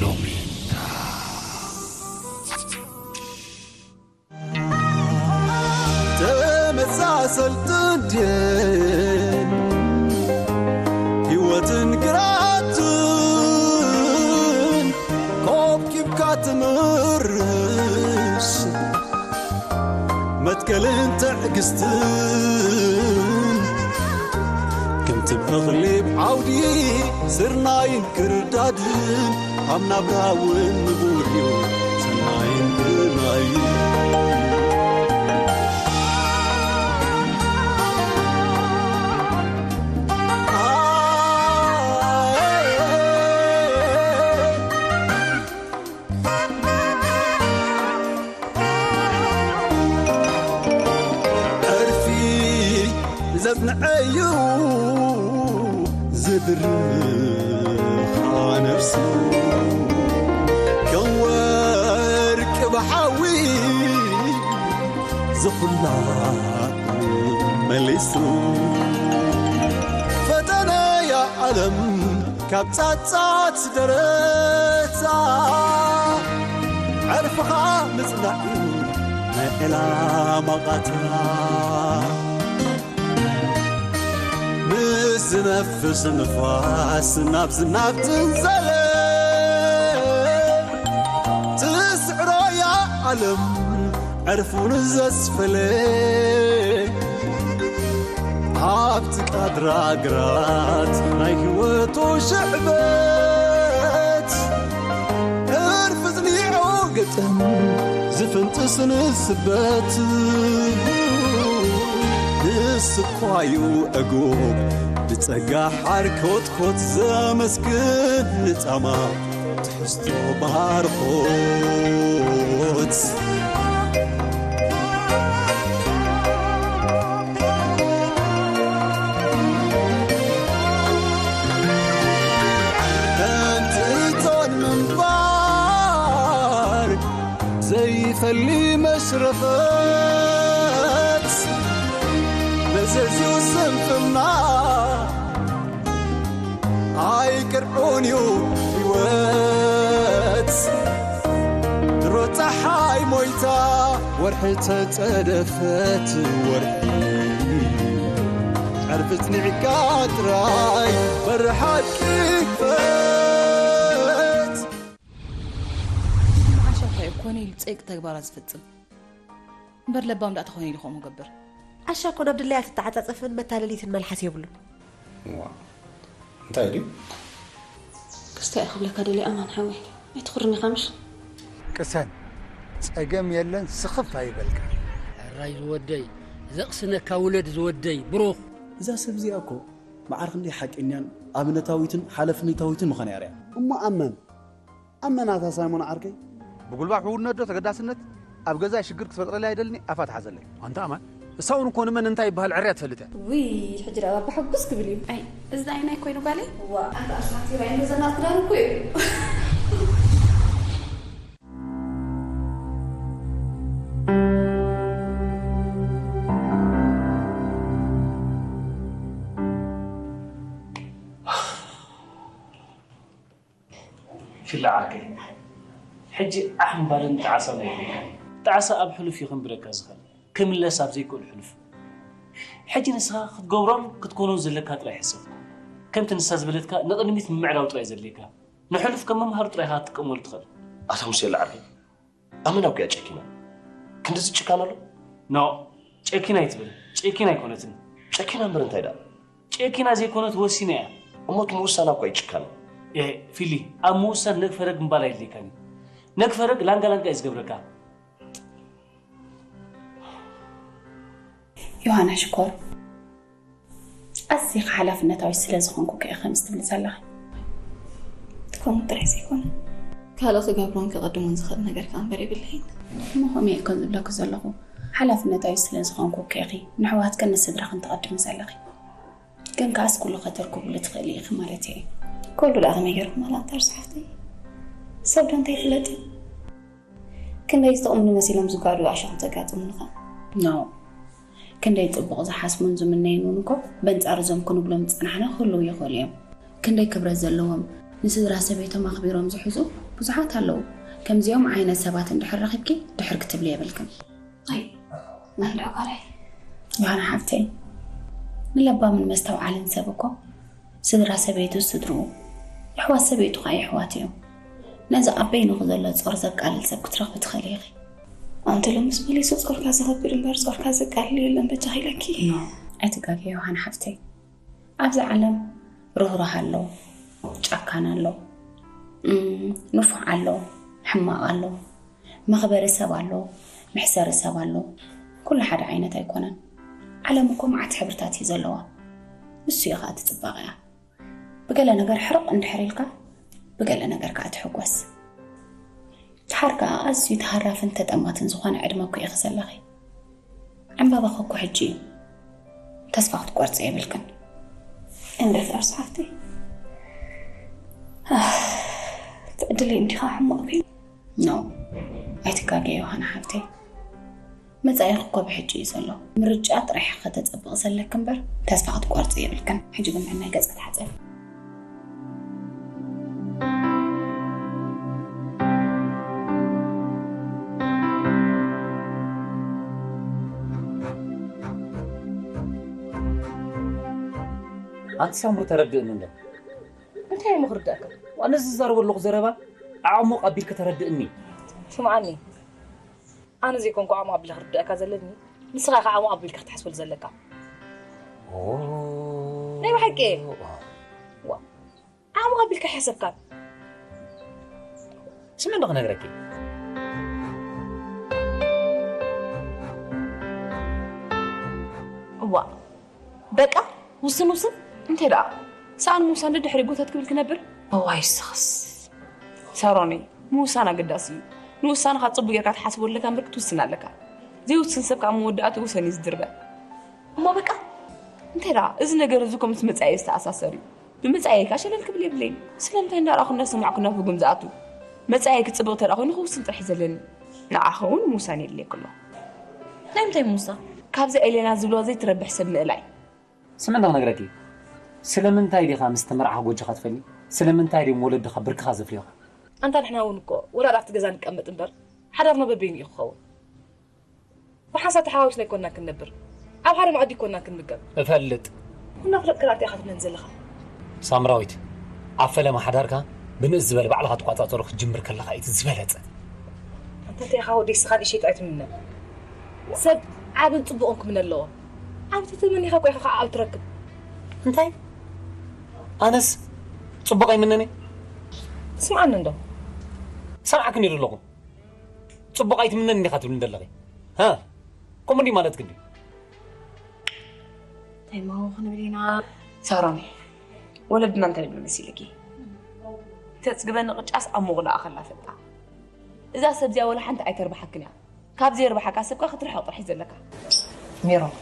ሎሚታ ተመሳሰልትን ድየን ህይወትን ግራትን ኮብኪብካ ትምርሽ መትከልን ትዕግስትን ከምቲ እኽሊ ዓውዲ ስርናይን ክርዳድን ኣብ ናብራ እውን ንቡር እዩ ሰናይን ግርማይን። ዕርፊ ዘጽንዐዩ ዝድርኻ ነፍሱ ከም ወርቂ ብሓዊ ዝኹላ መሊሱ ፈተነያ ዓለም ካብ ጻጻት ደረታ ዕርፍኻ ምጽናዕ እዩ ናይ ዕላማ ቃታ ምስ ዝነፍስ ንፋስ ናብ ዝናብ ትንዘለ ትስዕሮያ ዓለም ዕርፉን ዘስፈለ ኣብቲ ቃድራ ግራት ናይ ህይወቱ ሽዕበት ዕርፊ ዝኒዑ ግጥም ዝፍንጥስ ንስበት ንስኳዩ ዕጉብ ብጸጋ ሓር ኮትኮት ዘመስግን ንጻማ ትሕዝቶ ባርኾት እንትን ምንባር ዘይፈሊ መሽረፈት መዘዝዩ ስንፍና ኣይቅርዑን እዩ ህይወት ድሮ ፀሓይ ሞይታ ወርሒ ተፀደፈት ወርሒ ዕርፊ ፅኒዕካ ጥራይ በሪ ሓቂ ክፈት። ዓሻ እንታይ እዩ ኮነ ኢሉ ፀይቂ ተግባራት ዝፍፅም እምበር ለባም ዳኣ ተኾነ ኢሉ ከምኡ ገብር። ዓሻ እኮ ናብ ድላያ ትተዓፃፀፍን መታለሊትን መልሓስ የብሉን። ዋ እንታይ ድዩ? ክስታይ ክብለካ ደልየ ኣማን ሓወይ ኣይትኹርን ኢኻ ምሽ? ቅሰን ጸገም የለን ስኽፍ ኣይበልካ። ሕራይ ዝወደይ ዘቕስነካ ውለድ ዝወደይ ብሩኽ። እዛ ሰብ እዚኣ እኮ መዓር ክንደይ ሓቀኛን ኣብነታዊትን ሓለፍነታዊትን ምዃና እያ ርኣ። እሞ ኣመን ኣመናታ ሳይሞን ዓርከይ ብጉልባብ ሕውነት ዶ ተገዳስነት ኣብ ገዛይ ሽግር ክትፈጥረለይ ኣይደልን ኣፋ ትሓዘለይ። ኣንታ ኣማን እሳ እውን እኮ ንመን እንታይ ይበሃል ዕርያ ትፈልጥ እያ። ውይ ሕጂ ደኣ ባባ ሕጉስ ክብል እዩ። ኣይ እዚ ደኣ ኣየናይ ኮይኑ ጓለይ። ዋእ ኣንታ ኣሽማት ይርኣየኒ ዘናት ክዳን እኮ እዩ። ፊሊ ዓርከይ፣ ሕጂ ዓኽ ምባልን ጣዕሳን ኣየድልየካን እዩ። ጣዕሳ ኣብ ሕሉፍ እዩ ከንብረካ ዝኽእል፣ ክምለስ ኣብ ዘይክእል ሕሉፍ። ሕጂ ንስኻ ክትገብሮን ክትኮኖን ዘለካ ጥራይ ሕሰብ። ከምቲ ንሳ ዝበለትካ ንቕድሚት ምምዕዳው ጥራይ ዘድልየካ። ንሕሉፍ ከም መምሃሪ ጥራይ ኢኻ ክትጥቀመሉ ትኽእል። ኣታ ሙሴላ ዓርከይ፣ ኣመና እኮ እያ ጨኪና። ክንድዚ ጭካነ ኣሎ? ኖእ፣ ጨኪና ኣይትበል። ጨኪና ኣይኮነትን። ጨኪና እምበር እንታይ ደኣ? ጨኪና ዘይኮነት ወሲና እያ። እሞ እቲ ምውሳና እኮ እዩ ጭካነ። ኤህ ፊሊ፣ ኣብ ምውሳን ነግ ፈረግ ምባል ኣየድልየካን እዩ። ነግ ፈረግ ላንጋ ላንጋ እዩ ዝገብረካ። ዮሃና ሽኮር፣ ኣዚኺ ሓላፍነታዊት ስለ ዝኾንኩ እኮ ኢኺ ከምዚ ትብሊ ዘለኺ። ከምኡ ጥራይ ዘይኮነ፣ ካልእ ክገብሮን ክቕድሞን ዝኽእል ነገር ከኣ እምበር የብለይን። እሞ ከምኡ እየ እኮ ዝብለኪ ዘለኹ፣ ሓላፍነታዊት ስለ ዝኾንኩ እኮ ኢኺ ንኣሕዋትክን ንስድራኽን ትቕድሚ ዘለኺ። ግን ከኣስ ኩሉ ከተርክብሉ ትኽእሊ ኢኺ ማለተይ እየ። ኩሉ ደኣ ከመይ ገይርኩም ኣላንታ ርስሓተይ? ሰብ ዶ እንታይ ይፍለጥ እዩ? ክንደይ ዝጠቕሙኒ መሲሎም ዝጓድኡ ኣሻኹም ተጋጥሙኒ ኸ? ኖእ። ክንደይ ጽቡቕ ዝሓስቡን ዝምነዩን እውን እኮ በንጻር እዞም ክንብሎም ዝጸናሕና ክህልዉ ይኽእሉ እዮም። ክንደይ ክብረት ዘለዎም፣ ንስድራ ሰበይቶም ኣኽቢሮም ዝሕዙ ብዙሓት ኣለዉ። ከምዚኦም ዓይነት ሰባት እንድሕር ረኺብኪ ድሕር ክትብሊ የብልክን። ኣይ፣ መን ደኣ ካልኣይ? ዮሃና ሓፍተይ፣ ንለባምን መስተውዓልን ሰብ እኮ ስድራ ሰበይቱ ስድርኡ፣ የሕዋት ሰበይቱ ኸኣ የሕዋት እዮም። ነዚ ኣብ በይንኹ ዘሎ ጾር ዘቃልል ሰብ ክትረኽቢ ትኽእሊ ኢኺ። ኣንቲ ሎምስ መሊሱ ጾርካ ዘኸብድ እምበር ጾርካ ዘቃልል የለን በጃኺ ኢለኪ። ኣይትጋገ ዮሃና ሓፍተይ። ኣብዚ ዓለም ርህሩህ ኣሎ፣ ጨካን ኣሎ፣ እም፣ ንፉዕ ኣሎ፣ ሕማቕ ኣሎ፣ መኽበሪ ሰብ ኣሎ፣ መሕሰሪ ሰብ ኣሎ። ኩሉ ሓደ ዓይነት ኣይኮነን። ዓለም እኮ መዓት ሕብርታት እዩ ዘለዋ። ንሱ እዩ ኸኣ እቲ ጽባቐያ። ብገለ ነገር ሕርቕ እንድሕር ኢልካ፣ ብገለ ነገር ከኣ ትሕጎስ። ደሓር ከኣ ኣዝዩ ተሃራፍን ተጠማትን ዝኾነ ዕድመ እኮ ኢኺ ዘለኺ። ዕምባባኺ እኮ ሕጂ እዩ። ተስፋ ክትቆርጺ የብልክን። እንዴት ኣርስ ሓፍተይ? ኣህ፣ ትዕድለይ እንዲኻ ሕማቕ ኮይኑ። ኖ፣ ኣይትጋገ ዮሃና ሓፍተይ። መጻኢኺ እኮ ብሕጂ እዩ ዘሎ። ምርጫ ጥራሕ ኢኺ ከተጸብቒ ዘለኪ እምበር ተስፋ ክትቆርጺ የብልክን። ሕጂ ግን ንዕናይ ገጽ ክትሓጸቢ። ኣንቲ ሳምሩ ተረድእኒ እንዶ። እንታይ እሞ ክርዳእካ? ዋላ ዝዛረቦ ኣለኹ ዘረባ ኣዕሙቕ ኣቢልኪ ተረድእኒ። ስምዓኒ፣ ኣነ ዘይኮንኩ ዓሙ ኣቢለ ክርዳእካ ዘለኒ፣ ንስኻ ኢኻ ዓሙ ኣቢልካ ክትሓስበሉ ዘለካ። ኦ። ናይ ብሓቂ። ዋ። ዓሙ ኣቢልካ ሓሰብካን። ስሚ እንዶ ክነግረኪ። እዋ። በቃ፣ ውስን ውስን። እንታይ ደኣ? ሰኣን ምውሳን ደድሕሪ ጎታት ክብል ክነብር? እዋይ፣ ስኽስ። ሳሮነይ፣ ምውሳን ኣገዳሲ እዩ። ንውሳንኻ ጽቡቕ ጌርካ ትሓስቦ ኣለካ እምበር ክትውስን ኣለካ። ዘይውስን ሰብ ካብ መወዳእትኡ ሰኒ ዝድርበ። እሞ በቃ፣ እንታይ ደኣ? እዚ ነገር እዚ እኮ ምስ መጻኢ ዝተኣሳሰር እዩ። ብመጻኢካ ሸለል ክብል የብለይን። ስለምንታይ እንዳረኣኹ እንዳሰማዕኩ ናብ ህጉም ዝኣቱ? መጻኢ ክጽብቕ እንተ ደኣ ኮይኑ ክውስን ጥራሕ እዩ ዘለኒ። ንዓኻ እውን ምውሳን የድልየኪ ኣሎ። ናይ ምንታይ ምውሳን? ካብዛ ኤሌና ዝብልዋ ዘይትረብሕ ሰብ ምእላይ። ስሚ እንዳ ክነግረኪ፣ ስለምንታይ ዲኻ ምስ ተመርዓኻ ጎጆኻ ትፈሊ? ስለምንታይ ድዮም ወለድኻ ብርክኻ ዘፍርዩኻ? ኣንታ ንሕና እውን እኮ ወላ ኣብቲ ገዛ ንቀመጥ እምበር፣ ሓዳርና በበይኑ እዩ ክኸውን። ብሓንሳብ ተሓዋዊስና ኣይኮንና ክንነብር። ኣብ ሓደ መኣዲ ኣይኮንና ክንምገብ። እፈልጥ። ኩና ፍለጥ ክላ እንታይ ኢኻ ትብለኒ ዘለኻ? ሳምራዊት፣ ኣብ ፈለማ ሓዳርካ ብንእስ ዝበለ ባዕልኻ ትቋጻጸሮ ክትጅምር ከለኻ እዩ እቲ ዝበለጸ። ኣንታ እንታይ ኢኻ ወደይ ስኻ ንእሸቶ ኣይትምነ። ሰብ ዓብን ጽቡቕን ክምነ ኣለዎ። ዓቢ ተተመኒኻ እኮ ኢኻ ከዓ ዓቢ ትረክብ። እንታይ? ኣነስ ጽቡቕ ኣይምነን እየ? ስምዓኒ እንዶ። ሰምዓክን እየ ዘለኹ። ጽቡቕ ኣይትምነን እንዲኻ ትብልኒ ዘለኺ። ሃ? ከምኡ እንዲ ማለት ግን ድዩ? እንታይ ማው ክንብል ኢና? ሳሮኒ፣ ወለድና እንታይ ይብሉ መሲልኪ? ተጽግበኒ ቅጫስ ኣብ ሙቕ ደኣ ከላ ፈልጣ። እዛ ሰብ እዚኣ ወላ ሓንቲ ኣይተርብሓክን እያ። ካብ ዘየርብሓካ ሰብካ ክትርሕቕ ጥራሕ እዩ ዘለካ። ሜሮን።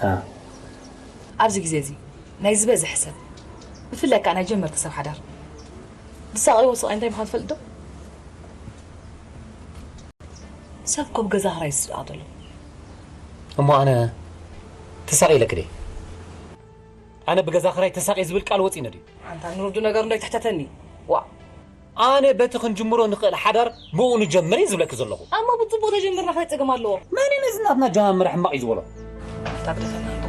አ። ኣብዚ ግዜ እዚ ናይ ዝበዝሕ ሰብ፣ ብፍላይ ከኣ ናይ ጀመርቲ ሰብ ሓዳር፣ ዝሳቐይዎ ስቓይ እንታይ ምዃኑ ትፈልጥ ዶ? ሰብ እኮ ብገዛ ክራይ እዩ ዝስቓ ዘሎ። እሞ ኣነ ተሳቒ ኢለኪ ድየ? ኣነ ብገዛ ክራይ ተሳቒ ዝብል ቃል ወጺነ ድዩ? ኣንታ ንርዱ ነገር እንዶ ይትሕተተኒ። ዋ። ኣነ በቲ ክንጅምሮ ንኽእል ሓዳር ብኡ ንጀምር እየ ዝብለኪ ዘለኹ። እሞ ብጽቡቕ ተጀምርና ከይ ጸገም ኣለዎ? መን እዩ ነዚ ናትና ጀማምር ሕማቕ እዩ ዝበሎ? ኣንታ ግደፈና እንዶ።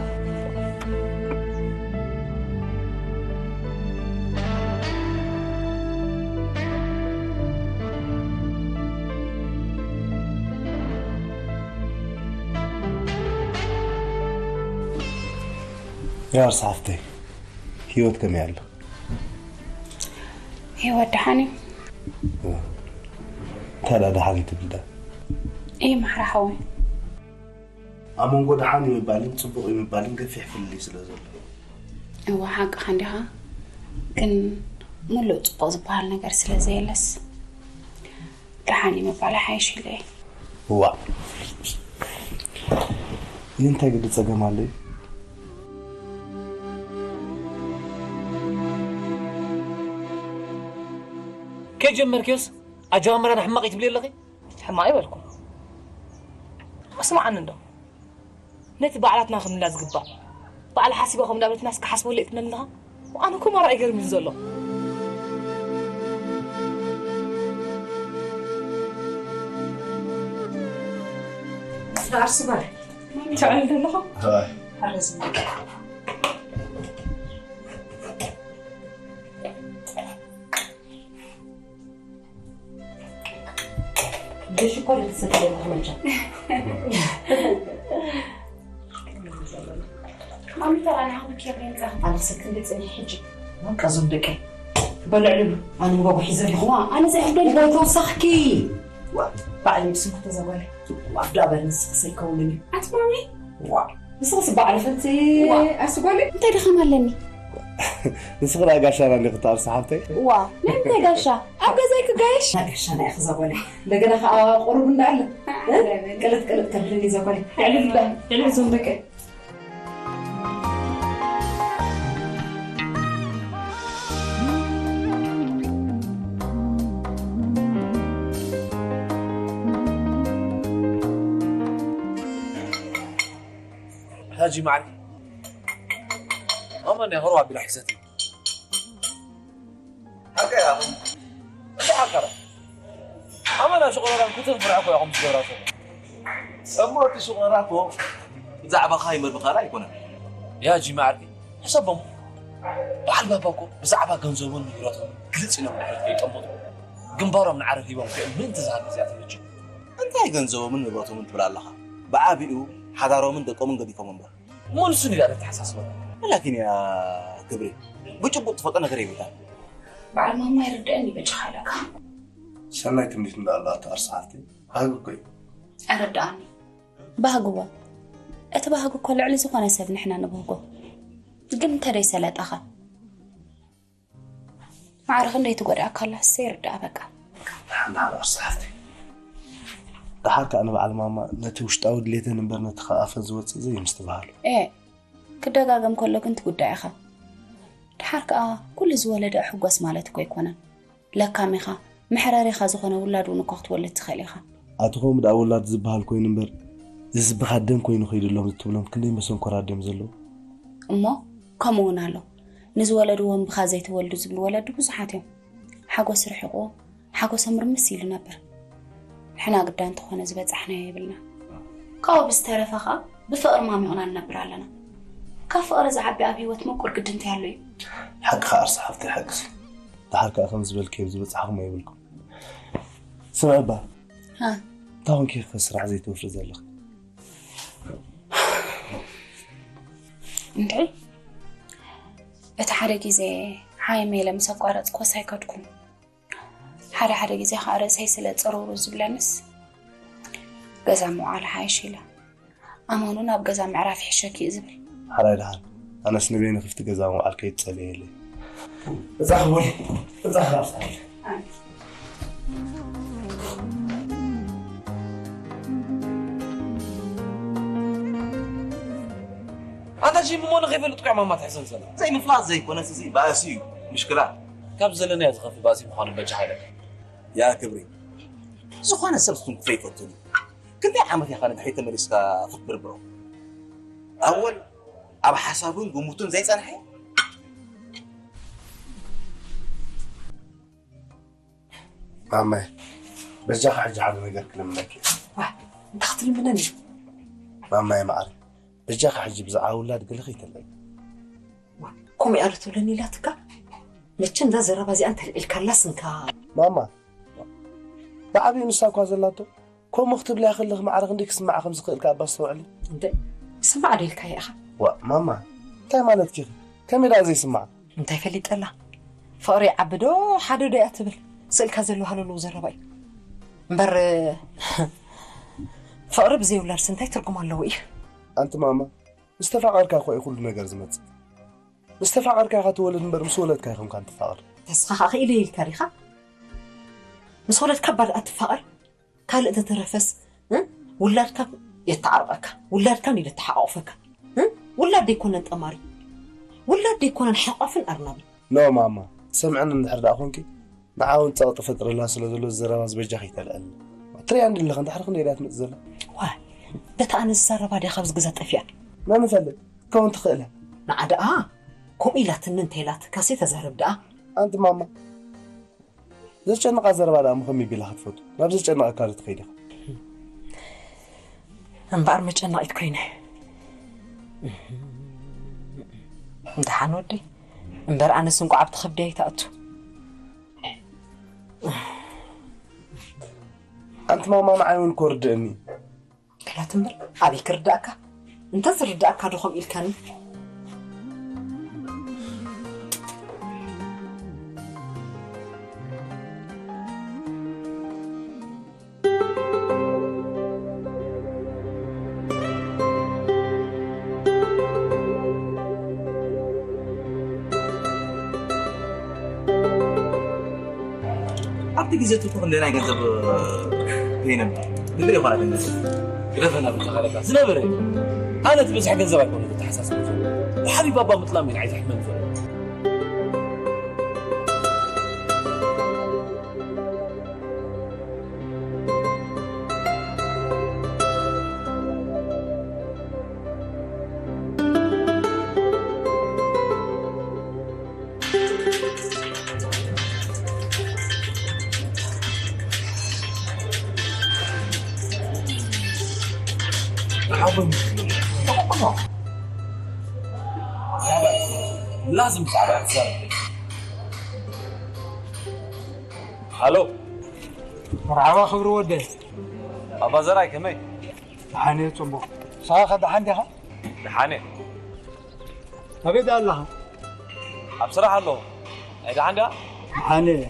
ያር ሳፍተይ ህይወት ከመይ ኣላ? ህይወት ደሓን እዩ። ኦ፣ እንታይ ደኣ ደሓን እዩ ትብል ደኣ? እይ፣ ማሕራ ሓወይ። ኣብ መንጎ ደሓን እዩ ምባልን ጽቡቕ እዩ ምባልን ገፊሕ ፍልልይ ስለ ዘሎ። እወ፣ ሓቅኻ እንዲኻ። ግን ምሉእ ጽቡቕ ዝበሃል ነገር ስለ ዘየለስ፣ ደሓን እዩ ምባል ይሓይሽ ኢለ እየ። እዋእ። ይህ እንታይ ግዲ ጸገም ኣሎ እዩ? ከይጀመርክዮስ ኣጀማምራና ሕማቕ እዩ ትብሊ ኣለኺ? ሕማቕ ኣይበልኩን። ስምዓኒ እንዶ። ነቲ ባዕላትና ከምንላ ዝግባእ። ባዕላ ሓሲባ ከም እንዳበለትናስ ክሓስበሉ እየ ትብለኒ ኣለኻ? ኣነ እኮ ማራ ይገርም እዩ ዘሎ። ዳርሲ ባለ ትዕል ዘለኹ ኣረዝም ብሽኮር ልትሰክለ መቻ ማሚ ተራ ንዓኹም ክብሪ ይምጻእ። ኣነ ሰክን ብጽኒ ሕጂ በቃ ዞም ደቀ በልዕሉ ኣነ ምጎጎ ሒዘ ኣለኹ። ኣነ ዘይሕደል ተወሳኽኪ ባዕሊ ምስምክተ ዘጓለ ዋፍዳ በል ንስኽ ሰይከውንኒ ኣቲ ማሚ ዋ ንስኽስ በዓል ፈንቲ ኣስጓለ እንታይ ድኻም ኣለኒ ንስኺ ዳ ጋሻና እንዲኺ ትኣርሲ ሓፍተይ። ዋ ናይ እንታይ ጋሻ ኣብ ገዛይ ክጋየሽ ጋሻና ኢኺ ዘጓለ እንደገና ከዓ ቁሩብ እንዳለ ቅልጥ ቅልጥ ተብልኒ ዘጓለ ዕልል በል ዕልል ዞም ደቀ ሕጂ ማዕሪ ማማ ናይ ሆሮ ኣቢላ ሒዘትኒ። ሓቀ እያ ኣኹም። እንታይ ሓቀረ? ኣመና ሽቆረራን ክትፍ ብርዕኮ እያ ከምዚ ገብራ ዘሎ። እሞ እቲ ሽቆረራ እኮ ብዛዕባኻ ይመርምኻላ ኣይኮነን። ያ ጂማ ዓርኪ ሕሰቦም። በዓል ባባ እኮ ብዛዕባ ገንዘቦን ንብረቶም ግልጽ ኢሎም ንብረት ከይጠምጡ ግንባሮም ንዓረብ ሂቦም ክእል ምእንቲ ዝሃብ እዚኣ ትምችእ። እንታይ ገንዘቦምን ንብረቶምን ትብል ኣለኻ? ብዓቢኡ ሓዳሮምን ደቆምን ገዲፎም እምበር። እሞ ንሱ ንጋር ተሓሳስበ። ወላኪን ያ ክብሪ ብጭቡጥ ትፈልጦ ነገር የብልካን። በዓል ማማ ይርድአኒ በጃኻ ኢለካ። ሰናይ ትምኒት እንዳኣላ እታ ኣርሳሓፍቲ ባህጊ እኮ እዩ። ኣረድኣኒ። ባህግዎ እቲ ባህጊ እኮ ልዕሊ ዝኾነ ሰብ ንሕና ንብህጎ። ግን እንተ ደይሰለጠኸ ማዕረ ክንደይ ትጎድኣካ ኣላ እሰይ ርድኣ በቃ። ደሓን ደሓን ኣርሳሓፍቲ። ደሓር ከዓ ንበዓል ማማ ነቲ ውሽጣዊ ድሌተን እምበር ነቲ ካብ ኣፈን ዝወፅእ ዘይምስትብሃሉ። ኤ ክደጋገም ከሎ ግን ትጉዳእ ኢኻ። ደሓር ከዓ ኩሉ ዝወለደ እሕጎስ ማለት እኮ ኣይኮነን። ለካም ኢኻ መሕረሪኻ ዝኾነ ውላድ እውን እኳ ክትወልድ ትኽእል ኢኻ። ኣቲ ከምኡ ደኣ ውላድ ዝበሃል ኮይኑ እምበር ዝስብኻ ደም ኮይኑ ከይዱ ኣሎም ዝትብሎም ክንደይ መሰንኮራት ድዮም ዘለዉ። እሞ ከምኡ እውን ኣሎ። ንዝወለድዎም ብኻ ዘይተወልዱ ዝብሉ ወለዲ ብዙሓት እዮም። ሓጎስ ርሒቑዎም ሓጎሶም ርምስ ኢሉ ነበር። ንሕና ግዳ እንተኾነ ዝበጻሕናዮ የብልና። ካብኡ ብዝተረፈ ኸኣ ብፍቕሪ ማሚቕና ንነብር ኣለና። ካብ ፍቕሪ ዝዓቢ ኣብ ህይወት ምቁር ግዲ እንታይ ኣሎ እዩ? ሓቅኻ ኣርሲ ሓፍተይ ሓቅኺ። ደሓር ከኣ ከም ዝበልክዮ ዝበጻሕኹሞ የብልኩም። ስምዒ እባ ሃ። እንታይ ኮንኪ ኢኺ ስራሕ ዘይትወፍሪ ዘለኺ? እንድዒ እቲ ሓደ ግዜ ሓይመ ኢለ ምስ ኣቋረጽኩዎስ ኣይከድኩን። ሓደ ሓደ ግዜ ኸዓ ርእሰይ ስለ ጽርውርው ዝብለንስ ገዛ ምውዓል ሓይሽ ኢለ። ኣማኑ ናብ ገዛ ምዕራፍ ይሕሸኪ እዩ ዝብል። ሓራይ ደሓን ኣነስ ንበይነ ክፍቲ ገዛ ምውዓል ከይትጸልየለይ። እዛ ክቡሪ እዛ ክራብ ሰዓት ኣታ ጂ ምሞ ንኸይፈልጥ ቋዕ ማማ ትሕሰብ ዘላ ዘይምፍላጥ ዘይኮነስ እዚ ባእሲ እዩ ምሽክላ ካብ ዘለናዮ ዝኸፍእ ባእሲ ምዃኑ በጃ ሓይለካ ያ ክብሪ ዝኾነ ሰብ ስቱን ክፈይፈቱን ክንደይ ዓመት ኢኻ ንድሕሪት ተመሊስካ ክትብርብሮ ኣወል ኣብ ሓሳቡን ግምቱን ዘይጸንሐ ማማየ በጃኻ ሕጂ ሓደ ነገር ክልምነኪ እንታይ ክትልምነኒ ማማየ መዓር በጃኻ ሕጂ ብዛዕባ ውላድ ገለ ከይተልዕል ከምኡ እያ ዶ ትብለኒ ኢላትካ መቸም እዛ ዘረባ እዚኣ እንተልዒልካላስ እንካ ማማ ብዓብዩ ንሳ እኳ ዘላቶ ከምኡ ክትብልያ ከለኺ ማዕረ ክንደይ ክስምዓ ከም ዝኽእል ከኣ እባ ኣስተውዕሊ እንተ ይስማዕ ዶ ኢልካዮ ኢኻ ዋእ ማማ እንታይ ማለትኪ ኢኺ ከመይ ደኣ ዘይስማዓ እንታይ ፈሊጠላ ፍቕሪ ይዓቢ ዶ ሓደ ዶ እያ ትብል ስእልካ ዘሎ ሃለሎ ዘረባ እዩ እምበር ፍቕሪ ብዘይ ውላድስ እንታይ ትርጉም ኣለዎ እዩ ኣንቲ ማማ ምስ ተፋቐርካ እኮ እዩ ኩሉ ነገር ዝመጽእ ምስ ተፋቐርካ ኢኻ ትወልድ እምበር ምስ ወለድካ ኣይኮንካን ትፋቐር ተስኻ ኸዓ ክኢለ ኢልካ ዲኻ ምስ ወለድካ እባ ደኣ ትፋቐር ካልእ ተተረፈስ ውላድካ የተዓርቐካ ውላድካ ንዩ ተሓቋቑፈካ ውላድ ደይኮነን ጠማሪ ውላድ ደይኮነን ሓቋፍን ኣርናቢ ኖ ማማ ትሰምዕኒ እንድሕር ደኣ ኮንኪ ንዓውን ጸቕጢ ፈጥረላ ስለ ዘሎ ዝዘረባ ዝበጃኺ ይተልዕልና ትሪያ እንዲ ኣለኻ እንድሕር ክንደይ ድያ ትመጽእ ዘላ ዋይ በታ ኣነ ዝዛረባ ድያ ካብዚ ገዛ ጠፊኣ መን ይፈልጥ ክትከውን ትኽእል እያ ንዓ ደኣ ከምኡ ኢላትኒ እንተ ኢላትካሲ ተዛረብ ደኣ። ኣንቲ ማማ፣ ዘጨንቓ ዘረባ ደኣ ምኸም ቢላ ክትፈቱ ናብ ዘጨንቐካ ዶ ትኸይድ ኢኻ? እምበኣር መጨነቒት ኮይነ። ደሓን ወደይ፣ እምበር ኣነስ እንቋዕ ኣብቲ ከብዲ ኣይትኣቱ። ኣንቲ ማማ፣ ንዓይ እውን ኮርድእኒ። ክላት እምበር ኣበይ ክርዳእካ? እንተ ዝርዳእካ ዶ ከምኡ ኢልካኒ? ኣብቲ ግዜ ትኩ ክንደይ ናይ ገንዘብ ፔይነም ግድር ይኾና ገንዘብ ግደፈና ብቻ ካለካ ዝነበረ እዩ። ኣነ እቲ ብዝሕ ገንዘብ ኣይኮነ ተተሓሳስብ ዘሎ ብሓቢብ ኣባ ምጥላም እዩ ንዓይ ዘሕመኒ ዘሎ። ላዝም ብዛዕባ ክትዛረብ። ሃሎ። መርሓባ ክብሪ ወደይ። ኣባ ዘርኣይ ከመይ? ደሓን እየ ጽቡቕ። ንስኻ ከ ደሓን ዲኻ? ደሓን እየ። ኣበይ ደኣ ኣለኻ? ኣብ ስራሕ ኣለኹ። ኣይ ደሓን ዲኻ? ደሓን እየ።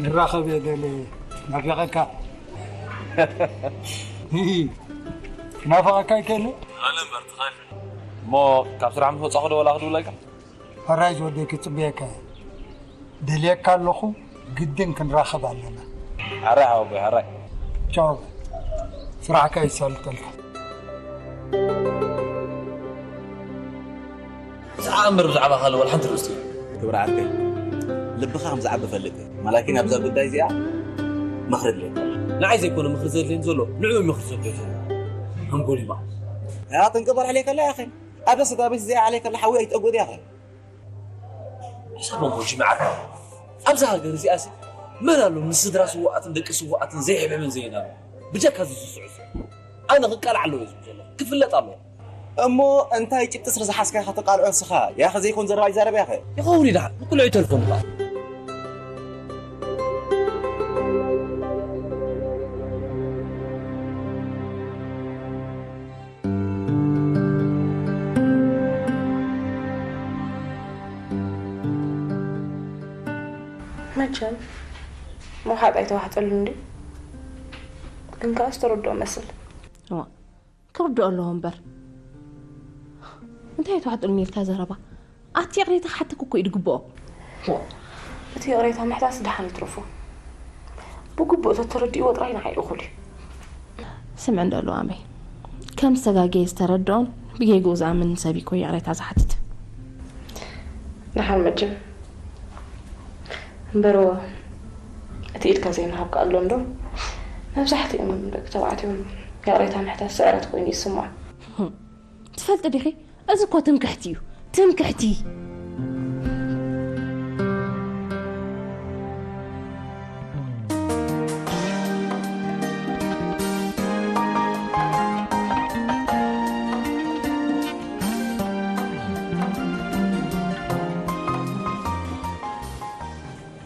ንራኸብ እየ ደልየ። ናፊቐካ። ሂሂ። ክናፍቐካ ኣይክእልን። ትኽእል እምበር ትኽእል። እሞ ካብ ስራሕ ምስ ወጻኹ ዶ ወላ ክድውለልካ? ሕራይ ዝወደይ ክጽበየካ እየ። ደልየካ ኣለኹ፣ ግድን ክንራኸብ ኣለና። ሕራይ ሓወቦይ፣ ሕራይ። ቻው። ስራሕካ ይሳልጠልካ። ብዛዕባ እምበር ብዛዕባ ካልእ ወላ ሓንቲ ርእስቲ። ክብሪ ዓርከይ፣ ልብኻ ከም ዝዓቢ እፈልጥ እየ። ማላኪን ኣብዛ ጉዳይ እዚኣ ምኽሪ ድልየካ። ንዓይ ዘይኮነ ምኽሪ ዘድልየኒ ዘሎ፣ ንዕኡ እዩ ምኽሪ ዘድልዮ ዘሎ። ኣንጎሊማ። ያ ጥንቅቕ በል ዓለይከላ ያኸ። ኣብ ስጋ ቤት እዚኣ ዓለይከላ ሓዊ ኣይትጠጉ ድያኸ። ሕሳብ መንጎ ጅምዓካ። ኣብዛ ሃገር እዚኣሲ መን ኣሎ ንስድራ ስውኣትን ደቂ ስውኣትን ዘይሕብሕብን ዘይናምን? ብጀካ እዚ ዝስዕሶ። ኣነ ክቃላዕ ኣለዎ እየ ዝብል ዘለኹ። ክፍለጥ ኣለዎ። እሞ እንታይ ጭብጢ ስለ ዝሓዝካ ኢኻ ተቃልዖ ንስኻ? ያኸ ዘይኮን ዘረባ ይዛረብ ያኸ። ይኸውን እዩ ደሓን። ንቁልዑ ይተርፎም እባ። መቸም ምውሓጥ ኣይተዋሕጠሉን ድዩ? ግን ከኣስ ተረድኦ መስል። እዋ፣ ክርድኦ ኣለዎ እምበር። እንታይ ኣይተዋሕጠሉን ኢልካ ዘረባ? ኣቲ ይቕሬታ ክሓተክ እኮ እዩ ድግብኦ። እቲ ይቕሬታ ምሕታስ ደሓን ይትረፎ። ብግቡእ ተተረዲእዎ ጥራይ ንዓይ እኹል እዩ። ስምዕ እንዶ ሉዋመይ፣ ከም ዝተጋገየ ዝተረድኦን ብጌግኡ ዝኣምን ሰብ እዩ እኮ ይቕሬታ ዝሓትት። ደሓን መቸም እምበርዎ፣ እቲ ኢድካ ዘይምሃብካ ኣሎ እንዶ? መብዛሕትኦም ደቂ ተባዕትዮም ይቕሬታ ምሕታት ስዕረት ኮይኑ ይስምዖም። ትፈልጢ ዲኺ? እዚ እኮ ትምክሕቲ እዩ። ትምክሕቲ።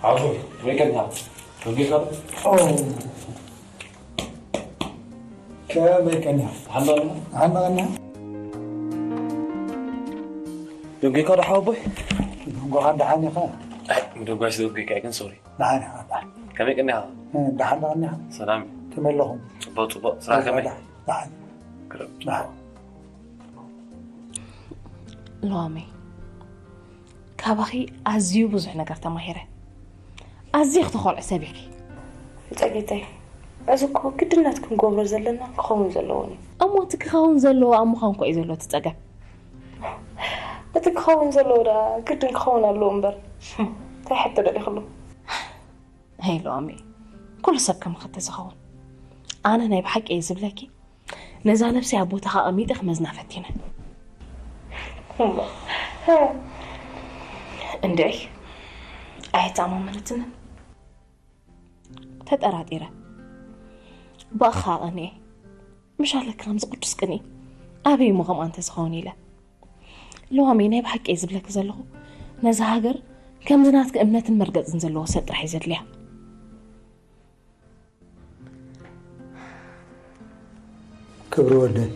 ሓወቦይ፣ ከመይ ቀኒኻ? ደንጊኻ ዶ? ኦ፣ ከመይ ቀኒኻ? ደሓን ዶ ኣለኻ? ደሓን ዶ ቀኒኻ? ደንጊኻ ዶ ሓወቦይ? ደንጎኻ ደሓን ኢኻ? ኣይ፣ ምድንጓይስ ደንጊኻ ግን ሶሪ። ደሓን ኢኻ፣ ደሓን። ከመይ ቀኒኻ? እ፣ ደሓን ዶ ቀኒኻ? ሰላም። ከመይ ኣለኹም? ጽቡቕ፣ ጽቡቕ። ስራሕ ከመይ? ደሓን፣ ደሓን። ግርም። ደሓን። ሎሚ ካባኺ ኣዝዩ ብዙሕ ነገር ተማሂረ። ኣዝዩ ክተኾርዒ ሰብ ኢኺ። ጸጌተይ፣ እዚ እኮ ግድነት ክንገብሮ ዘለና ክኸውን ዘለዎን እዩ። እሞ እቲ ክኸውን ዘለዎ ኣብ ምዃን እኮ እዩ ዘሎ እቲ ጸገም። እቲ ክኸውን ዘለዎ ደኣ ግድን ክኸውን ኣለዎ እምበር። እንታይ ሕቶ ደሊኽሉ? ሄይ ሎሚ፣ ኩሉ ሰብ ከም ኸተ ዝኸውን። ኣነ ናይ ብሓቂ እየ ዝብለኪ። ነዛ ነብሰይ ኣብ ቦታኻ ኣቐሚጠ ክመዝና ፈቲነ። እሞ፣ ሀ፣ እንድዒ ኣይተኣማመነትንን። ተጠራጢረ። ብኣኻ ቀንየ። ምሽ ኣለካ ከምዚ ቅዱስ ቅንኢ። ኣበይ እሞ ከምኣ እንተዝኸውን ኢለ። ለዋመይ ናይ ብሓቂ እየ ዝብለኪ ዘለኹ። ነዛ ሃገር ከምዚ ናትኪ እምነትን መርገጽን ዘለዎ ሰብ ጥራሕ እዩ ዘድልያ። ክብሪ ወደይ፣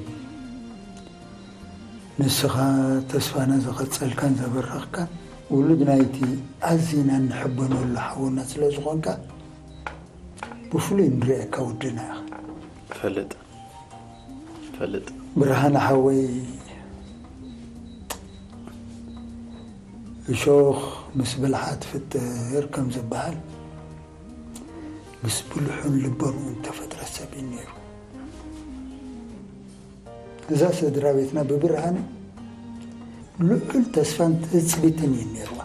ንስኻ ተስፋና ዘቐጸልካን ዘበረኽካን፣ ውሉድ ናይቲ ኣዚና እንሕበነሉ ሓውና ስለ ዝኾንካ፣ ብፍሉይ ንርእየካ ወድና ኢኻ። ፈልጥ ፈልጥ ብርሃነ ሓወይ፣ እሾኽ ምስ ብልሓ ትፍጥር ከም ዝበሃል፣ ምስ ብልሑን ልቦንኡን ተፈጥረ ሰብ እዩ ነይሩ። እዛ ስድራ ቤትና ብብርሃነ ልዑል ተስፋን ትጽቢትን እዩ ነይርዋ።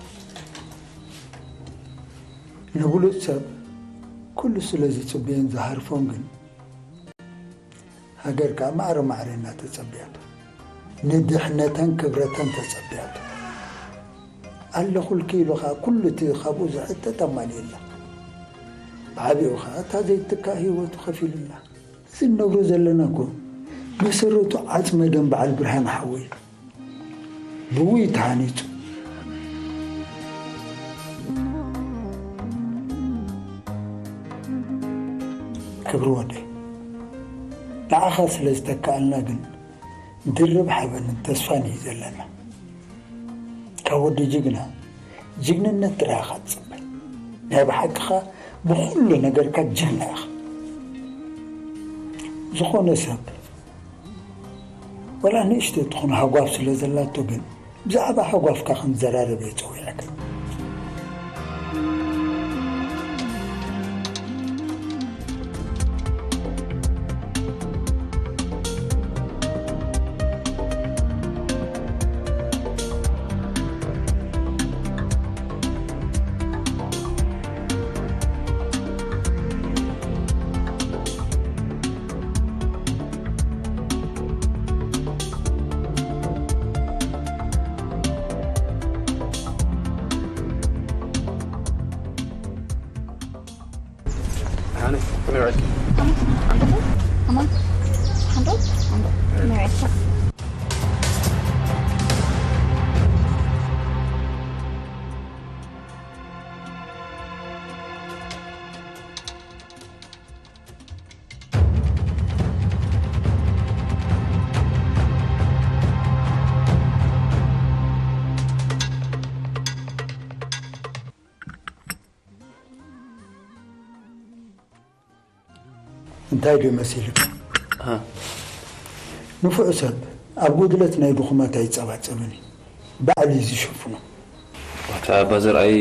ንብሉጽ ሰብ ኩሉ ስለ ዝጽበዮን ዝሃርፎን ግን፣ ሃገር ከኣ ማዕረ ማዕረ ኢና ተጸቢያቶ። ንድሕነተን ክብረተን ተጸቢያቶ። ኣለኹልኪ ኢሉ ኸኣ ኩሉ እቲ ካብኡ ዝሕተት ኣማሊኡላ። ብዓቢኡ ኸኣ እታ ዘይትካእ ህይወቱ ከፊሉላ። እዚ እንነብሮ ዘለና እኮ መሰረቱ ዓጽመ ደም በዓል ብርሃነ ሓወይ እዩ። ብኡ እዩ ተሃኒጹ። ክብሪ ወደይ፣ ንዓኻ ስለ ዝተካእልና ግን ድርብ ሓበንን ተስፋን እዩ ዘለና። ካብ ወዲ ጅግና ጅግንነት ጥራይ ኢኻ ትጽበ። ናይ ብሓቂ ኸኣ ብኹሉ ነገርካ ጅግና ኢኻ። ዝኾነ ሰብ ዋላ ንእሽተይ ትኹን ሃጓፍ ስለ ዘላቶ ግን ብዛዕባ ሃጓፍካ ክንዘራረብ እየ ጸዊዐካ። እንታይ ድዩ መሲልካ? ንፉዕ ሰብ ኣብ ጉድለት ናይ ድኹማት ኣይጸባጸብን እዩ። ባዕሉ እዩ ዝሽፍኖ። ኣታ ኣባ ዘርኣይ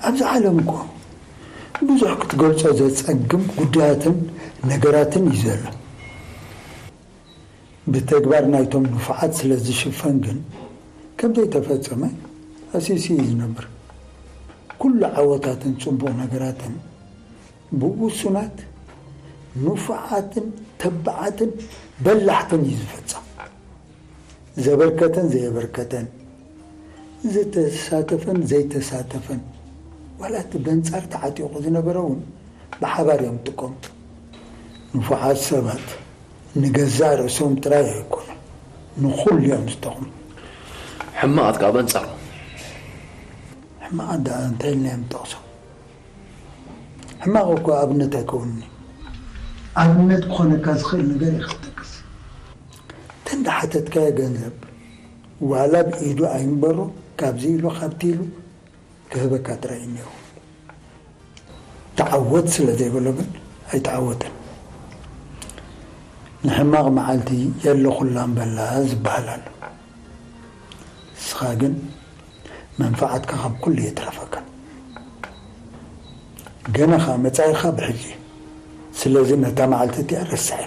ኣብዚ ዓለም እኮ ብዙሕ ክትገልጾ ዘጸግም ጉዳያትን ነገራትን እዩ ዘሎ። ብተግባር ናይቶም ንፉዓት ስለ ዝሽፈን ግን ከም ዘይተፈጸመ ኣሲሲ እዩ ዝነብር። ኩሉ ዓወታትን ጽቡቕ ነገራትን ብውሱናት ንፉዓትን ተባዓትን በላሕትን እዩ ዝፍጸም። ዘበርከተን ዘየበርከተን፣ ዝተሳተፈን ዘይተሳተፈን፣ ዋላ እቲ በንጻር ተዓጢቑ ዝነበረ እውን ብሓባር እዮም ዝጥቀሙ። ንፉዓት ሰባት ንገዛእ ርእሶም ጥራይ ኣይኮኑን፣ ንኹሉ እዮም ዝጠቕሙ። ሕማቓት ከኣ በንጻሩ። ሕማቓት ደኣ እንታይ ኢልና እዮም ንጠቕሶም? ሕማቕ እኮ ኣብነት ኣይከውንን እዩ። ኣብነት ክኾነካ ዝኽእል ነገር ኢኻ ትጠቅስ። እተን ዝሓተትካዮ ገንዘብ ዋላ ብኢዱ ኣይንበሮ፣ ካብዚ ኢሉ ካብቲ ኢሉ ክህበካ ጥራይ እዩ ነይሩ። ተዓወት ስለ ዘይበሎ ግን ኣይተዓወተን። ንሕማቕ መዓልቲ የለኹላን በላ ዝበሃል ኣሎ። ንስኻ ግን መንፍዓትካ ካብ ኩሉ የትረፈካ። ገና ኸኣ መጻኢኻ ብሕጂ እዩ። ስለዚ ነታ መዓልቲ እቲኣ ረስዐ።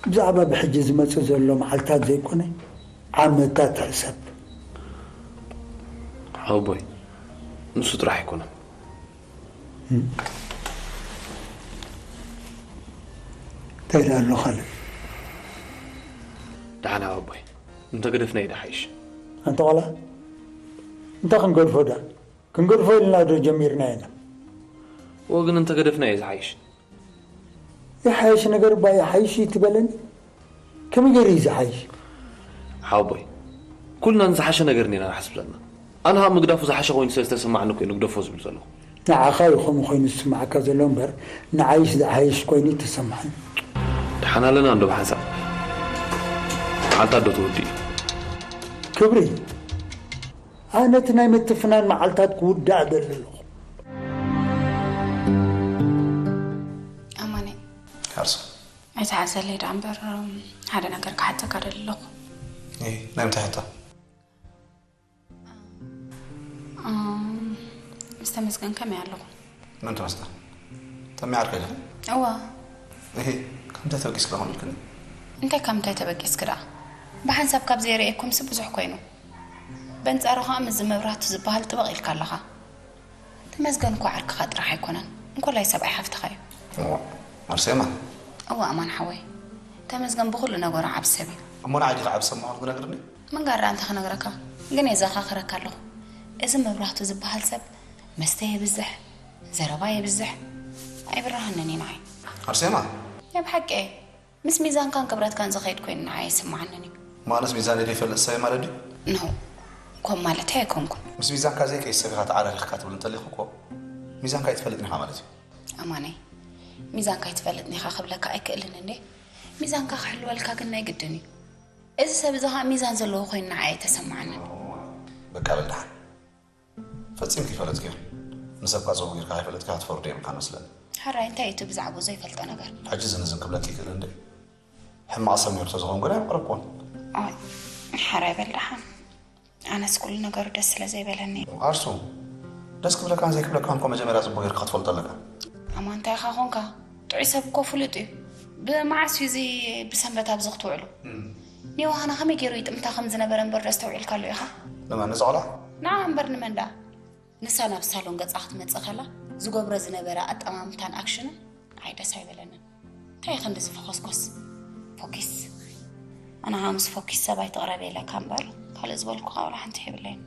ብዛዕባ ብሕጂ ዝመጽእ ዘሎ መዓልታት ዘይኮነ ዓመታት ሕሰብ። ሓወቦይ፣ ንሱ ጥራሕ ኣይኮነን። እንታይ ደኣ ኣሎ ካልእ? ደሓን ሓወቦይ፣ እንተገደፍናዮ ደሓይሽ። ኣንታ ቆላ፣ እንታይ ክንገድፎ ዳ? ክንገድፎ ኢልና ዶ ጀሚርና ኢና? እወ፣ ግን እንተገደፍና እዩ ዝሓይሽ። ይሓይሽ ነገር እባ ይሓይሽ እዩ ትበለኒ? ከመይ ገይሩ እዩ ዝሓይሽ? ሓወቦይ፣ ኩልና ንዝሓሸ ነገር ኢና ንሓስብ ዘለና። ኣነ ኸኣ ምግዳፉ ዝሓሸ ኮይኑ ስለ ዝተሰማዕኒ እኮ እዩ ንግደፎ ዝብል ዘለኹ። ንዓኻ እዩ ከምኡ ኮይኑ ዝስምዓካ ዘሎ እምበር ንዓይስ ዝሓይሽ ኮይኑ እዩ ተሰማዕኒ። ደሓን ኣለና እንዶ ብሓንሳብ? መዓልታት ዶ ተወዲኡ? ክብሪ፣ ኣነ እቲ ናይ ምትፍናን መዓልታት ክውዳእ እደሊ ኣለኹ። ኣማነ፣ ካርሶ፣ ኣይትሓዘለይ ደኣ እምበር ሓደ ነገር ክሓተካ ደሊ ኣለኹ። እይ፣ ናይ ምንታይ ሕቶ? እም፣ ምስ ተመስገን ከመይ ኣለኹ? መን ተመስገን? ተመይ ዓርከይ ዶ? እዋ። እሂ፣ ከምንታይ ተበጊስኪ ዶ ኾን ኢልክኒ? እንታይ ካብ ምንታይ ተበጊስኪ ደኣ? ብሓንሳብ ካብ ዘይርእየኩምሲ ብዙሕ ኮይኑ። በንጻሩ ኸኣ ምስዚ መብራህቱ ዝበሃል ጥበቕ ኢልካ ኣለኻ። ተመስገን እኮ ዓርክኻ ጥራሕ ኣይኮነን፣ እንኮላይ ሰብኣይ ሓፍትኻ እዩ። እዋ፣ ኣርሴማ። እዋ ኣማን ሓወይ፣ ተመስገን ብኹሉ ነገሩ ዓቢ ሰብ እዩ። እሞ ንዓይ ዲኻ ዓቢ ሰብ ምዃኑ ትነግርኒ? ምንጋር ደኣ እንታይ ክነግረካ፣ ግን የዘኻኽረካ ኣለኹ። እዚ መብራህቱ ዝበሃል ሰብ መስተ የብዝሕ፣ ዘረባ የብዝሕ፣ ኣይብራሃንን እዩ ንዓይ። ኣርሴማ። ናይ ብሓቂ እየ። ምስ ሚዛንካን ክብረትካን ዝኸይድ ኮይኑ ንዓይ ኣይስምዓንን እዩ። ማለስ ሚዛን ኢለ ይፈልጥ ሰብ ማለት ድዩ? ኖ፣ ከምኡ ማለተይ ኣይኮንኩን። ምስ ሚዛንካ ዘይከይድ ሰብ ኢኻ ተዓራሪኽካ ትብል እንተሊኹ እኮ ሚዛንካ ኣይትፈልጥን ኢኻ ማለት እዩ። ኣማነይ፣ ሚዛንካ ኣይትፈልጥን ኢኻ ክብለካ ኣይክእልን እንዴ። ሚዛንካ ክሕልወልካ ግን ናይ ግድን እዩ። እዚ ሰብ እዚ ኸኣ ሚዛን ዘለዎ ኮይኑ ንዓይ ኣይተሰምዓንን። በቃ በል ደሓን። ፈጺምኪ ይፈለጥክዮ። ንሰብካ ጽቡቕ ጌርካ ከይፈለጥካ ክትፈርዶ የብልካን መስለኒ። ሕራይ እንታይ እዩ እቲ ብዛዕባኡ ዘይፈልጦ ነገር? ሕጂ ዝን ዝን ክብለኪ ይክእል እንዴ? ሕማቕ ሰብ ነይሩ ተዝኸውን ግን ኣይምቕረብክዎን። ኣይ፣ ሕራይ በል ደሓን። ኣነስ ኩሉ ነገሩ ደስ ስለ ዘይበለኒ። ኣርሱ፣ ደስ ክብለካን ዘይክብለካን እኮ መጀመርያ ጽቡቕ ጌርካ ክትፈልጦ ኣለካ። ኣማ እንታይ ኢኻ ኾንካ? ጥዑይ ሰብ እኮ ፍሉጥ እዩ። ብመዓስ እዩ እዚ ብሰንበት ኣብዚ ክትውዕሉ? ኒውሃና ከመይ ገይሩ ይጥምታ ከም ዝነበረ እምበር ዶ ኣስተውዒልካሉ ኢኻ? ንመን ንዛ ቆልዓ? ንዓ እምበር ንመን ደኣ? ንሳ ናብ ሳሎን ገጻ ክትመጽእ ከላ ዝገብሮ ዝነበረ ኣጠማምታን ኣክሽንን ንዓይ ደስ ኣይበለንን። እንታይ ክንዲ ዝፈኾስኮስ ፎኪስ ኣነ ሃምስ ፎኪስ ሰብ ኣይትቕረብ ኢለካ እምበር ካልእ ዝበልኩኻ ዋላ ሓንቲ የብለይን።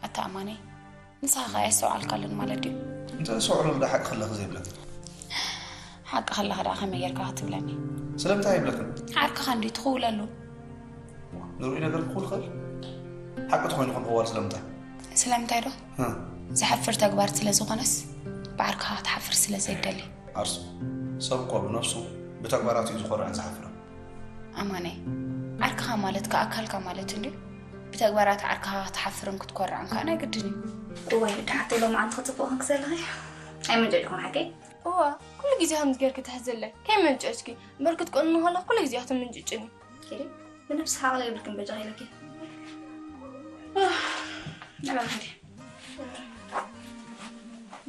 ኣታ ኣማነይ፣ ንስኻ ኸኣ የስተውዓልካሉን ማለት ድዩ? እንተ ዘስተውዕለሉ ዶ ሓቂ ከለኺ ዘይብለኪ? ሓቂ ከለኺ ደኣ ከመይ ጌርካ ክትብለኒ? ስለምንታይ ኣይብለክን? ዓርክኻ እንድዩ ትኽውለሉ። ንርኢ ነገር ክኹን ይኽእል? ሓቂ ተኾይኑ ክንቕዋል ስለምንታይ? ስለምንታይ ዶ? እ። ዘሕፍር ተግባር ስለ ዝኾነስ ብዓርክኻ ክትሓፍር ስለ ዘይደሊ። ኣርሱ፣ ሰብ እኮ ብነብሱ ብተግባራቱ እዩ ዝኾርዕን ዝሓፍርን። ኣማነይ፣ ዓርክኻ ማለት ከኣ ኣካልካ ማለት እንድዩ። ብተግባራት ዓርክኻ ክትሓፍርን ክትኮርዕን ከኣ ናይ ግድን እዩ። እዋይ፣ ወዲ ሓፍተይ ሎማዓንቲ ክጽብቕ ኮንኪ ዘለኺ። ኣይመንጨጭኩን ሓቀይ? እዋ፣ ኩሉ ግዜ ከምዚ ጌርኪ ትሕዝለይ። ከይመንጨጭኪ፣ እምበር ክትቆኒ ከለኺ ኩሉ ግዜ ክትምንጭጭኒ። ኪዲ፣ ብነብስኺ ዓቕሊ የብልክን በጃኺ ኢለኪ። ንዕበ ክንዲ።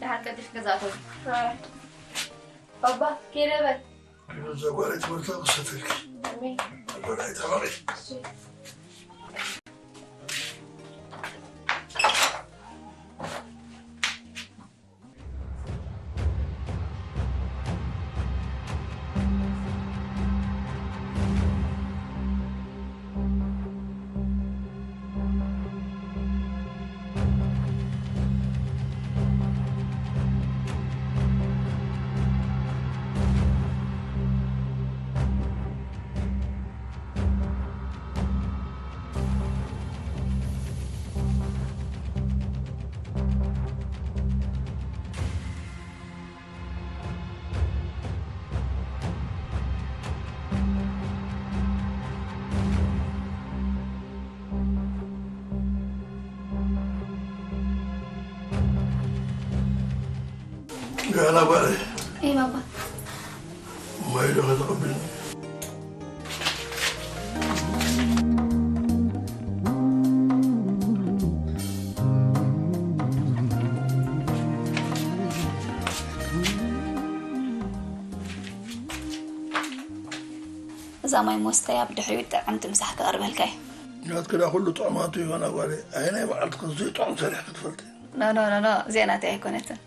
ደሓር ቀልጢፍኪ ገዛ ኣተዊ። ባባ፣ ከይደ በል። እዛ ጓል ትምህርታ ክሰተልኪ። ኣሜን። ኣቦና ይጠመቂ። ጋላ ጓለይ፣ እይ ባባ። ማይ ዶ ከተቐብልኒ? እዛ ማይ ሞስተያ ብድሕሪኡ ጥዕምቲ ምሳሕ ክቐርበልካ እዩ። ናትክዳ ኩሉ ጥዑማቱ ይኾና ጓለይ። ኣይ ናይ በዓልቲ ክንዙይ ጥዑም ሰሪሕ ክትፈልጥ። ኖ ኖ ኖ ኖ፣ እዚኣ ናተይ ኣይኮነትን።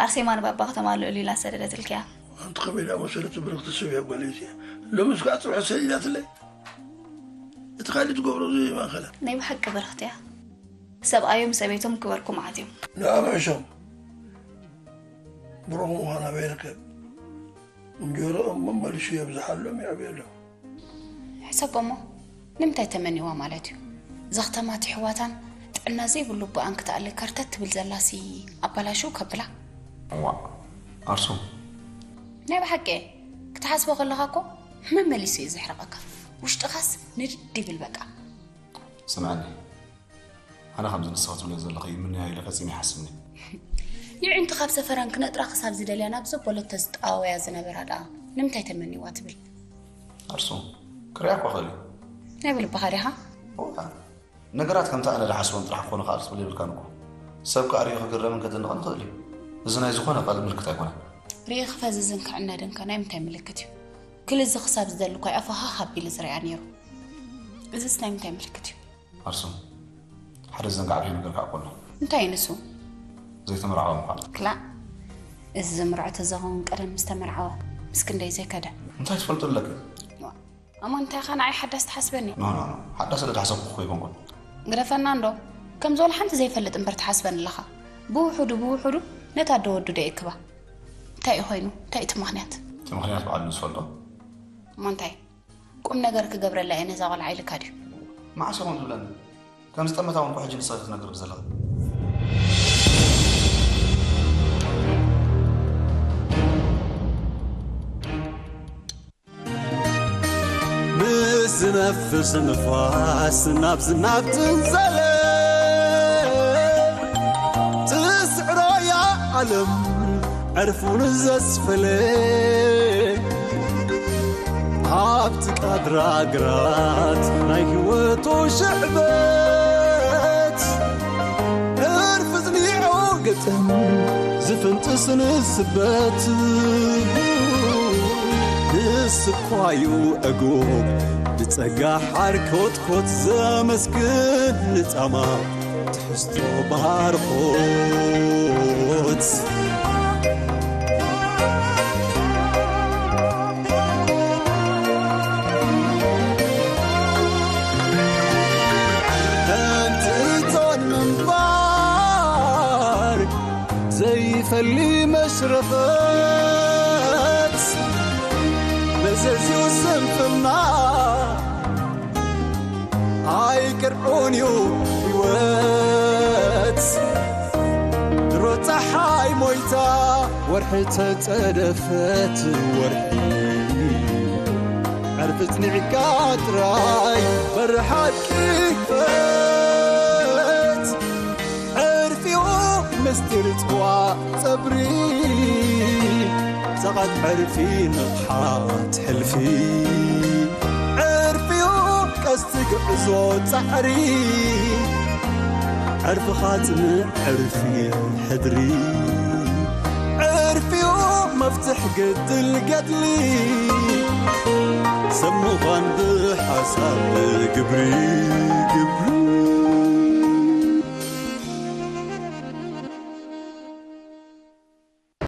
ኣርሴማ ንባባ ከተማልእሉ ኢላ ሰደደትልኪያ። ኣንቲ ከመይ ደኣ መሰለት ብርኽቲ ሰብ እያ ጓለይ እዚኣ። ሎምስ ከዓ ፅብሐ ሰዲዳትለይ። እቲ ካልእ ትገብሮ ዘይማእኸላ። ናይ ብሓቂ ብርኽቲ እያ። ሰብኣዮም ሰበይቶም ክበርኩ መዓት እዮም። ንኣብ ሕሾም ብሩኽ ምዃን ኣበይ ይርከብ? እንጀርኦም መመሊሱ የብዝሓሎም የዕብየሎም። ሕሰቦሞ ንምንታይ ተመኒዋ ማለት እዩ? ዘኽተማት ይሕዋታን ጥዕና ዘይብሉ ኣቦኣን ክትኣሊ ከርተት ትብል ዘላሲ ኣባላሽው ከብላ። እዋ ኣርሶም ናይ ብሓቂ ክትሓስቦ ከለኻ እኮ መመሊሱ እዩ ዘሕርቐካ። ውሽጥኻስ ንድድ ይብል በቃ። ስምዐኒ ኣነ ከምዚ ንስኺ ትብልዮ ዘለኺ ይምነያ ኢለ ፈጺመ ኣይሓስብን እየ። የዒንቱ ካብ ሰፈረን ክነጥራ ክሳብ ዝደልያ ናብ ዘቦለተ ዝጠዋወያ ዝነበራ ደኣ ንምንታይ ተመኒዋ ትብል? ኣርሱ ክሪኣ እኳ ክእል እዩ። ናይ ብልብኻ ዲኻ? እዋ ነገራት ከምቲ ኣነ ዝሓስቦም ጥራሕ ክኾኑ ከኣ ክትብል የብልካን እኮ። ሰብ ከኣ ርእዩ ክግረምን ከደንቕን ይኽእል እዩ። እዚ ናይ ዝኾነ ካልእ ምልክት ኣይኮነን። ርእዩ ክፈዝዝን ክዕነድን ከ ናይ ምንታይ ምልክት እዩ? ክልዚ ክሳብ ዝደሊ እኳ ኣፉ ሃህ ኣቢሉ ዝሪኣ ነይሩ። እዝስ ናይ ምንታይ ምልክት እዩ? ኣርሱ ሓደ ዝዘንጋዕክዮ ነገር ከዓ እኮ ኣሎ። እንታይ እዩ ንሱ? ዘይተመርዓወ ምዃኑ። ክላእ እዚ ዝምርዖ ተዘኸውን ቀደም ምስ ተመርዓወ ምስ ክንደይ ዘይከደ። እንታይ ትፈልጡ ኣለኪ? እሞ እንታይ ኸ ንዓይ ሓዳስ ትሓስበኒ? ኖ ኖ ኖ ሓዳስ ስለ ዝሓሰብኩ እኮ ኣይኮንኩን። ግደፈና እንዶ ከም ዝበሉ ሓንቲ ዘይፈልጥ እምበር ትሓስበኒ ኣለኻ። ብውሑዱ ብውሑዱ ነቲ ኣደ ወዱ ደይእክባ። እንታይ እዩ ኮይኑ? እንታይ እቲ ምኽንያት? እቲ ምኽንያት ባዕሉ ንዝፈልጦ። እሞ እንታይ? ቁም ነገር ክገብረላ እየ ነዛ ቆልዓ ኢልካ ድዩ? መዓስ ይኾን ትብለኒ? ከም ዝጠመታ እውን እኮ ሕጂ ንስኺ ክትነግርኒ ዘለኺ። ምስ ዝነፍስ ንፋስ ናብዚ ናብ ዝንዘለ ትስዕሮ እያ ዓለም ዕርፉን ዘስፈለ ኣብቲ ቃድራ ግራት ናይ ህይወቱ ሽዕበት ዕርፊ ዝኒዑ ግጥም ዝፍንጥስ ንስበት ንስኳዩ ዕጉብ ብጸጋ ሓርኮትኮት ዘመስግን ንጻማ ትሕዝቶ ባርኾት ተንትቶን ምንባር ዘይፈሊ መሽረፈት መዘዝዩ ስንፍና ኣይቅርዑን እዩ ህይወት ድሮ ፀሓይ ሞይታ ወርሒ ተፀደፈት ወርሒ ዕርፊ ፅኒዕካ ጥራይ በሪ ሓቂ ክፈት ዕርፊኡ ምስጢር ፅዋ ፀብሪ ፀቐት ዕርፊ ንቕሓት ሕልፊ ዕርፊኡ ቀስቲ ግዕዞ ጻዕሪ ዕርፍኻ ጽንዕ ዕርፊ ሕድሪ ዕርፊኡ መፍትሕ ግድል ገድሊ ሰብ ምዃን ብሓሳብ ግብሪ ግብሪ